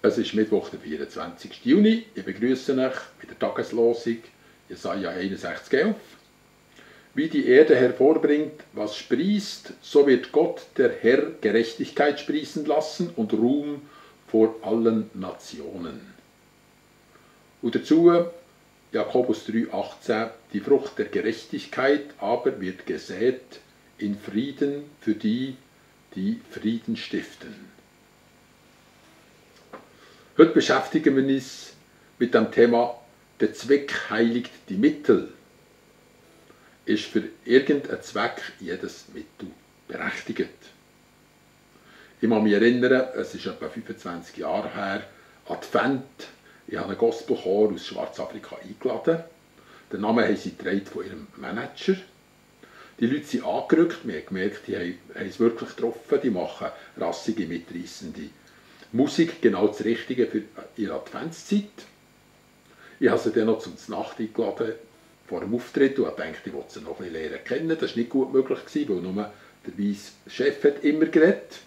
Es ist Mittwoch, der 24. Juni. Ich begrüße euch mit der Tageslosung Jesaja 61,11. Wie die Erde hervorbringt, was sprießt, so wird Gott, der Herr, Gerechtigkeit sprießen lassen und Ruhm vor allen Nationen. Und dazu Jakobus 3,18, die Frucht der Gerechtigkeit aber wird gesät in Frieden für die, die Frieden stiften. Heute beschäftigen wir uns mit dem Thema «Der Zweck heiligt die Mittel». Ist für irgendeinen Zweck jedes Mittel berechtigt? Ich kann mich erinnern, es ist etwa 25 Jahre her, Advent. Ich habe einen Gospelchor aus Schwarzafrika eingeladen. Den Namen haben sie getragen von ihrem Manager. Die Leute sind angerückt, wir haben gemerkt, die haben es wirklich getroffen. Die machen rassige, mitreissende Musik, genau das Richtige für ihre Adventszeit. Ich habe sie dann noch zum Nacht eingeladen vor dem Auftritt und habe gedacht, ich wollte sie noch ein bisschen lernen kennen. Das war nicht gut möglich, weil nur der weisse Chef hat immer geredet.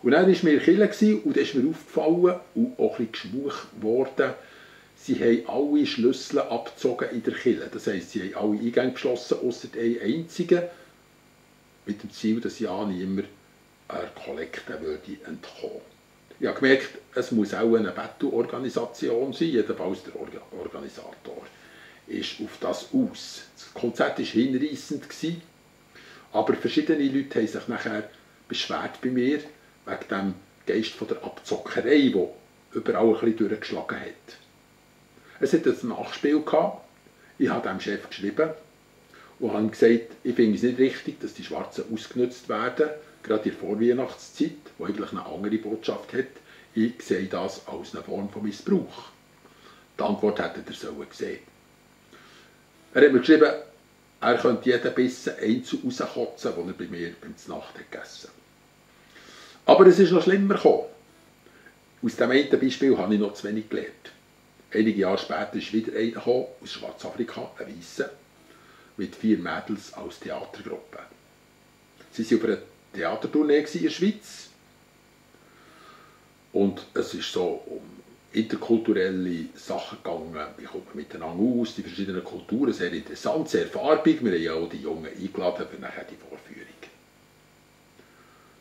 Und dann war mir in der Kirche und dann ist mir aufgefallen und auch ein bisschen geschmuch worden, sie haben alle Schlüssel abgezogen in der Kirche. Das heisst, sie haben alle Eingänge geschlossen, ausser einen einzigen, mit dem Ziel, dass ja nicht immer einer Kollekte entkommen würde. Ich habe gemerkt, es muss auch eine Battle-Organisation sein, jedenfalls der Organisator ist auf das aus. Das Konzert war hinreissend, aber verschiedene Leute haben sich nachher beschwert bei mir, wegen dem Geist von der Abzockerei, der überall ein bisschen durchgeschlagen hat. Es hat ein Nachspiel gehabt. Ich habe dem Chef geschrieben und habe gesagt, ich finde es nicht richtig, dass die Schwarzen ausgenutzt werden, gerade in der Vorweihnachtszeit, die eigentlich eine andere Botschaft hat. Ich sehe das als eine Form von Missbrauch. Die Antwort hätte er sehen. Er hat mir geschrieben, er könnte jeden Bissen einzeln rauskotzen, den er bei mir beim Znacht gegessen hat. Aber es ist noch schlimmer gekommen. Aus dem einen Beispiel habe ich noch zu wenig gelernt. Einige Jahre später ist wieder einer gekommen, aus Schwarzafrika, ein Weisser, mit 4 Mädels als Theatergruppe. Sie waren auf einer Theatertournee in der Schweiz. Und es ist so um interkulturelle Sachen gegangen, wie kommt man miteinander aus, die verschiedenen Kulturen, sehr interessant, sehr farbig. Wir haben ja auch die Jungen eingeladen für nachher die Vorführung.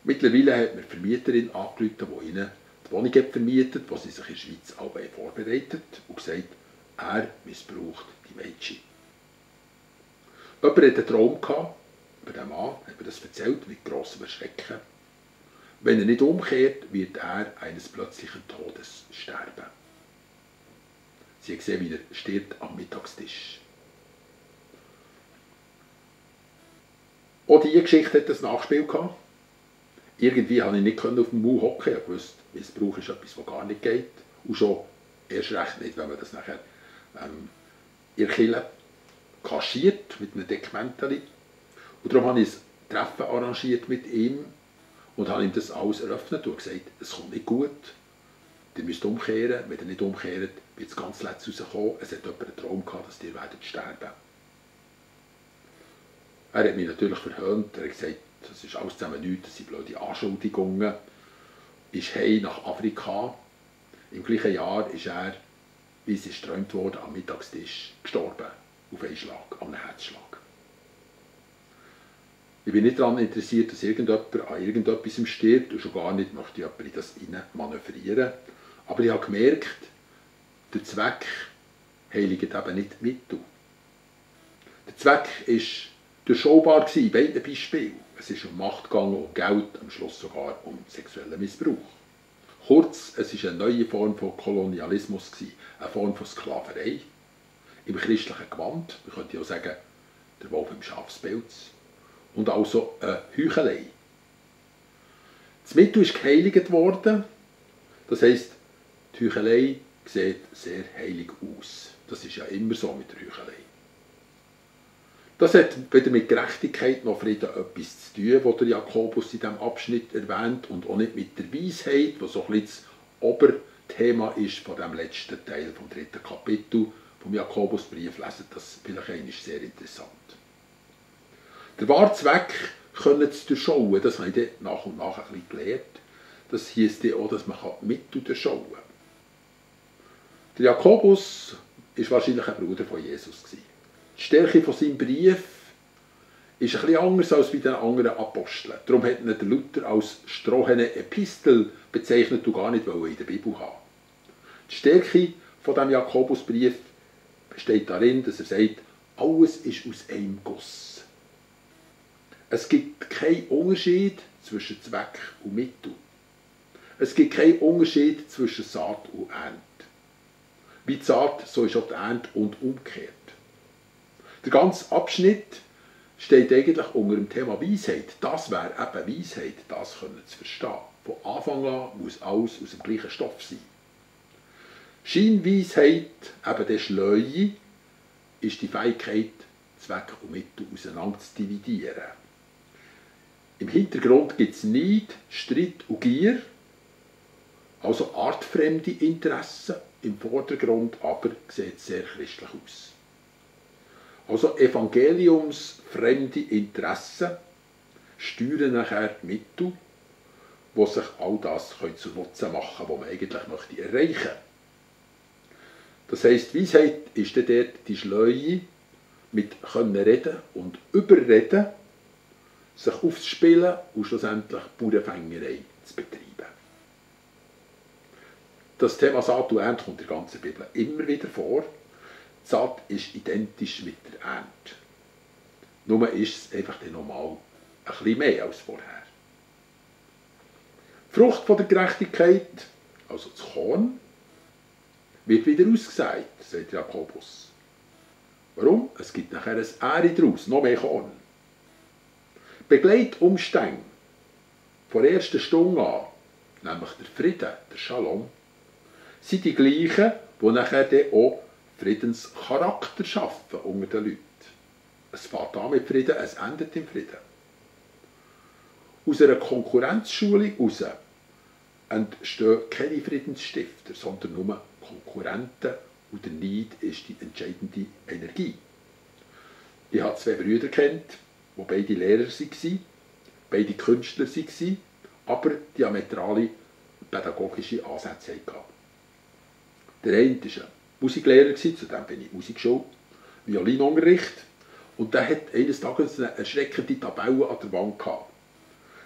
Mittlerweile hat mir die Vermieterin angerufen, die ihnen die Wohnung vermietet, wo sie sich in der Schweiz auch vorbereitet und gesagt, er missbraucht die Mädchen. Jemand hatte einen Traum gehabt, über den Mann, hat mir das erzählt, mit grossem Erschrecken. Wenn er nicht umkehrt, wird er eines plötzlichen Todes sterben. Sie haben gesehen, wie er stirbt am Mittagstisch. Auch diese Geschichte hat ein Nachspiel gehabt. Irgendwie konnte ich nicht auf dem Maul hocken. Ich wusste, Missbrauch ist etwas, das gar nicht geht. Und schon erst recht nicht, wenn man das nachher in der Kirche kaschiert, mit einem Deckmäntelchen. Und darum habe ich ein Treffen arrangiert mit ihm und habe ihm das alles eröffnet und gesagt, es kommt nicht gut. Ihr müsst umkehren. Wenn ihr nicht umkehrt, wird es ganz letztes rauskommen. Es hat jemand einen Traum gehabt, dass ihr sterben werdet. Er hat mich natürlich verhöhnt. Er hat gesagt, das ist alles zusammen nichts, das sind blöde Anschuldigungen. Ist heim nach Afrika. Im gleichen Jahr ist er, wie es ist geträumt wurde, am Mittagstisch gestorben. Auf einen Schlag, an einem Herzschlag. Ich bin nicht daran interessiert, dass irgendjemand an irgendetwas stirbt und schon gar nicht möchte jemand in das hinein manövrieren. Aber ich habe gemerkt, der Zweck heiligt eben nicht die Mittel. Der Zweck war durchschaubar in beiden Beispielen. Es ist um Macht gegangen, um Geld, am Schluss sogar um sexuellen Missbrauch. Kurz, es war eine neue Form von Kolonialismus, eine Form von Sklaverei. Im christlichen Gewand, man könnte auch sagen, der Wolf im Schafspelz. Und also eine Heuchelei. Das Mittel ist geheiligt worden, das heisst, die Heuchelei sieht sehr heilig aus. Das ist ja immer so mit der Heuchelei. Das hat weder mit Gerechtigkeit noch Frieden etwas zu tun, was der Jakobus in diesem Abschnitt erwähnt, und auch nicht mit der Weisheit, was so ein bisschen das Oberthema ist von dem letzten Teil vom 3. Kapitel vom Jakobusbrief. Lesen das vielleicht einmal, ist sehr interessant. Der wahre Zweck können zu durchschauen, das habe ich dann nach und nach ein bisschen gelernt. Das heisst auch, dass man Mittel durchschauen kann. Der Jakobus war wahrscheinlich ein Bruder von Jesus. Die Stärke von seinem Brief ist ein bisschen anders als bei den anderen Aposteln. Darum hat ihn der Luther als strohene Epistel bezeichnet und gar nicht in der Bibel haben. Die Stärke von diesem Jakobusbrief besteht darin, dass er sagt, alles ist aus einem Guss. Es gibt keinen Unterschied zwischen Zweck und Mittel. Es gibt keinen Unterschied zwischen Saat und Ernte. Wie die Saat, so ist auch die Ernte und umgekehrt. Der ganze Abschnitt steht eigentlich unter dem Thema Weisheit. Das wäre eben Weisheit, das können zu verstehen. Von Anfang an muss alles aus dem gleichen Stoff sein. Scheinweisheit, eben der Schleue, ist die Fähigkeit, Zweck und Mittel auseinander zu dividieren. Im Hintergrund gibt es Neid, Streit und Gier, also artfremde Interessen. Im Vordergrund aber sieht es sehr christlich aus. Also evangeliumsfremde Interessen steuern nachher die Mittel, die sich all das zu Nutzen machen, was man eigentlich möchte erreichen möchte. Das heisst, Weisheit ist dann dort die Schleue mit können reden und überreden, sich aufzuspielen und schlussendlich Bauernfängerei zu betreiben. Das Thema Saat und Ernte kommt in der ganzen Bibel immer wieder vor. Die Saat ist identisch mit der Ernte. Nur ist es einfach nochmal ein bisschen mehr als vorher. Die Frucht von der Gerechtigkeit, also das Korn, wird wieder ausgesät, sagt Jakobus. Warum? Es gibt nachher ein Ähre daraus, noch mehr Korn. Begleitumstände von der ersten Stunde an, nämlich der Frieden, der Shalom, sind die gleichen, die nachher dann auch Friedenscharakter schaffen unter den Leuten. Es fängt an mit Frieden, es endet im Frieden. Aus einer Konkurrenzschule heraus entstehen keine Friedensstifter, sondern nur Konkurrenten, und der Neid ist die entscheidende Energie. Ich habe 2 Brüder kennt, die beide Lehrer waren, beide Künstler waren, aber diametrale pädagogische Ansätze hatten. Der eine war ein Musiklehrer, zudem bin ich Musikschule, Violinunterricht, und der hat eines Tages eine erschreckende Tabelle an der Wand gehabt.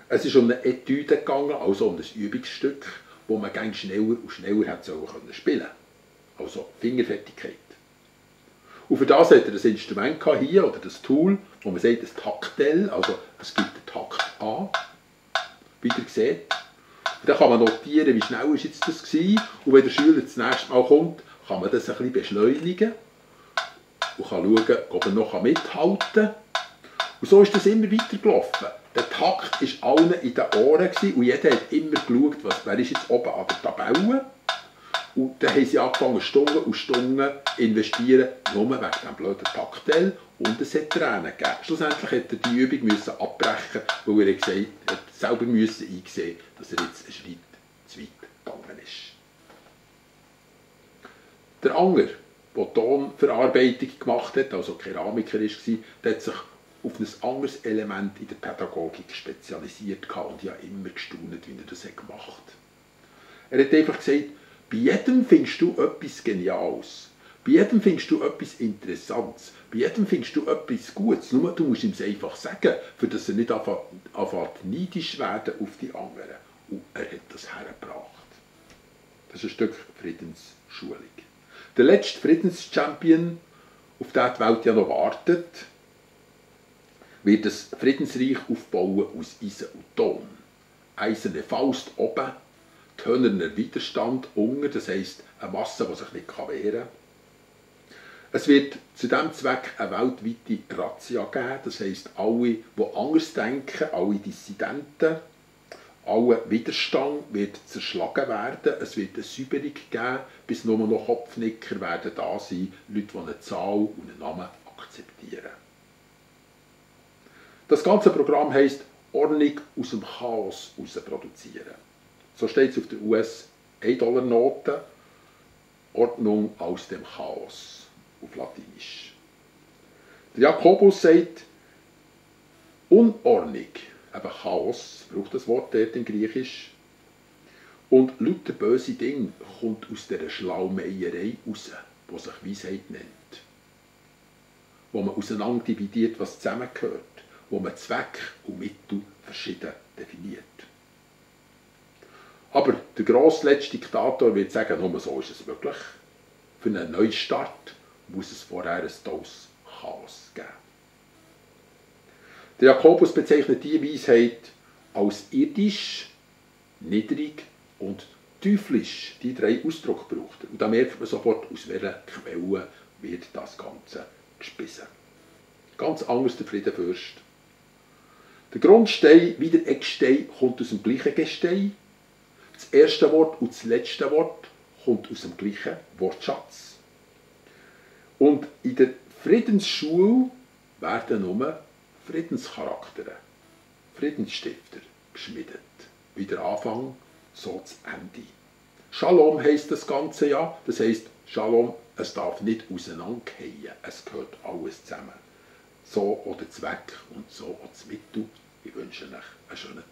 Es ist um eine Etüde gegangen, also um ein Übungsstück, wo man gerne schneller und schneller hätte spielen können. Also Fingerfertigkeit. Und für das hat er das Instrument hier, oder das Tool, wo man sagt, das Taktell, also es gibt den Takt an, wie ihr seht. Und dann kann man notieren, wie schnell war jetzt das gewesen. Und wenn der Schüler das nächste Mal kommt, kann man das ein bisschen beschleunigen und kann schauen, ob er noch mithalten kann. Und so ist das immer weiter gelaufen. Der Takt war allen in den Ohren und jeder hat immer geschaut, wer ist jetzt oben an der Tabelle. Und dann haben sie angefangen, Stunden und Stunden investieren, nur wegen diesem blöden Taktell. Und es hat Tränen gegeben. Schlussendlich musste er die Übung abbrechen, weil er gesagt hat, selber eingesehen, dass er jetzt einen Schritt zu weit gegangen ist. Der Anger, der Tonverarbeitung gemacht hat, also Keramiker war, der hat sich auf ein anderes Element in der Pädagogik spezialisiert und ich habe immer gestaunt, wie er das gemacht hat. Er hat einfach gesagt, bei jedem findest du etwas Geniales. Bei jedem findest du etwas Interessantes. Bei jedem findest du etwas Gutes. Nur du musst ihm es einfach sagen, für dass er nicht anfängt neidisch werden auf die anderen. Und er hat das hergebracht. Das ist ein Stück Friedensschulung. Der letzte Friedenschampion, auf den die Welt ja noch wartet, wird das Friedensreich aufbauen aus Eisen und Ton. Eiserne Faust oben, tönerner Widerstand unten, das heisst eine Masse, die sich nicht wehren kann. Es wird zu diesem Zweck eine weltweite Razzia geben, das heisst alle, die anders denken, alle Dissidenten, aller Widerstand wird zerschlagen werden, es wird eine Säuberung geben, bis nur noch Kopfnicker werden da sein, Leute, die eine Zahl und einen Namen akzeptieren. Das ganze Programm heisst Ordnung aus dem Chaos heraus produzieren. So steht es auf der US-1-Dollar-Note, Ordnung aus dem Chaos, auf Latinisch. Der Jakobus sagt, Unordnung, eben Chaos, braucht das Wort dort im Griechisch, Und lauter böse Dinge kommt aus dieser Schlaumeierei raus, die sich Weisheit nennt. Wo man auseinander dividiert, was zusammengehört, wo man Zweck und Mittel verschieden definiert. Aber der grosse letzte Diktator wird sagen, nur so ist es möglich. Für einen Neustart muss es vorher ein tolles Chaos geben. Der Jakobus bezeichnet diese Weisheit als irdisch, niedrig und teuflisch. Die drei Ausdrücke braucht er. Und da merkt man sofort, aus welcher Quelle wird das Ganze gespissen. Ganz anders der Friedenfürst. Der Grundstein wie der Eckstein kommt aus dem gleichen Gestein. Das erste Wort und das letzte Wort kommt aus dem gleichen Wortschatz. Und in der Friedensschule werden nur Friedenscharaktere, Friedensstifter geschmiedet. Wie der Anfang, so das Ende. Shalom heisst das Ganze ja. Das heisst, Shalom, es darf nicht auseinanderfallen. Es gehört alles zusammen. So auch der Zweck und so auch das Mittel. Ich wünsche euch einen schönen